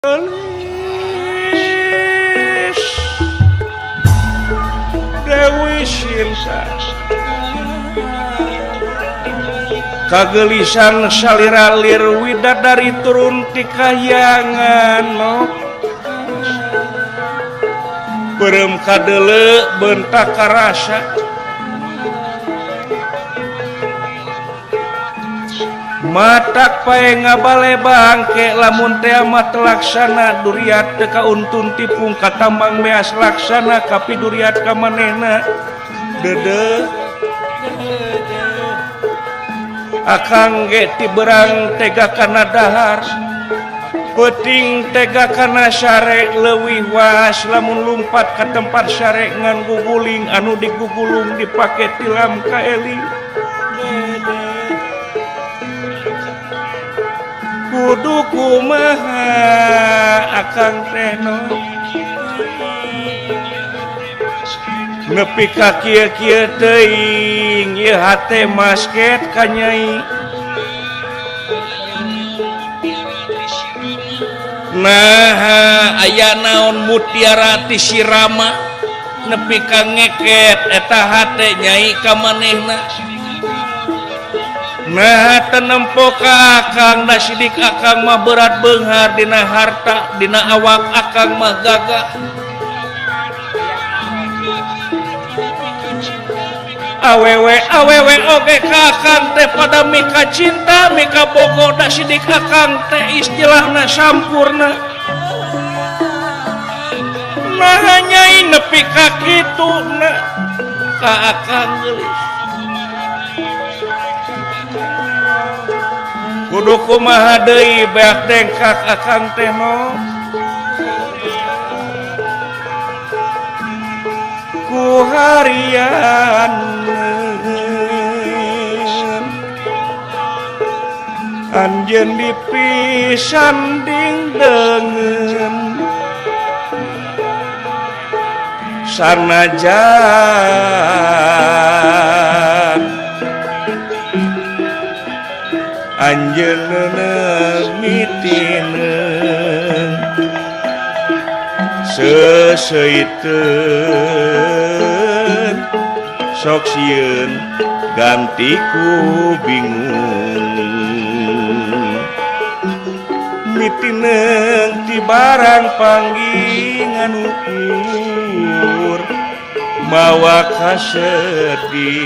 Geulis Dewi Sinta kagelisan salira lir widadari turun ti kahyangan no beureum kadeuleu bentak karasa matak pae ngabale bangke lamun teh mah telaksana duriat teu kauntun tipung katambang meas laksana kapi duriat ka manehna deudeuh akang ge ti berang tega kana dahar peuting tega kana sare leuwih was lamun lumpat ka tempat sare ngan guguling anu digugulung dipake tilam kaeling kudu kumaha akang teh no nepi ka kieu-kieu teuing ieu hate masket ka nyai nah aya naon mutiara ti si Rama nepi ka ngeket eta hate nyai ka manehna. Nah tenempo ka akang da sidik akang mah berat beunghar dina harta dina awak akang mah gagah awewe awewe oge ka akang teh pada mika cinta mika bogo da sidik akang teh istilahna sampurna. Nah nyai nepi ka kitu na ka akang geulis kudu kumaha deui beak dengkak akang teh no ku harian anjeun dipisanding deungeun sanajan anjeunna mitineun seuseuyteun sok sieun ganti ku bingung mitineung ti barang panggingan ukur mawa kasedih.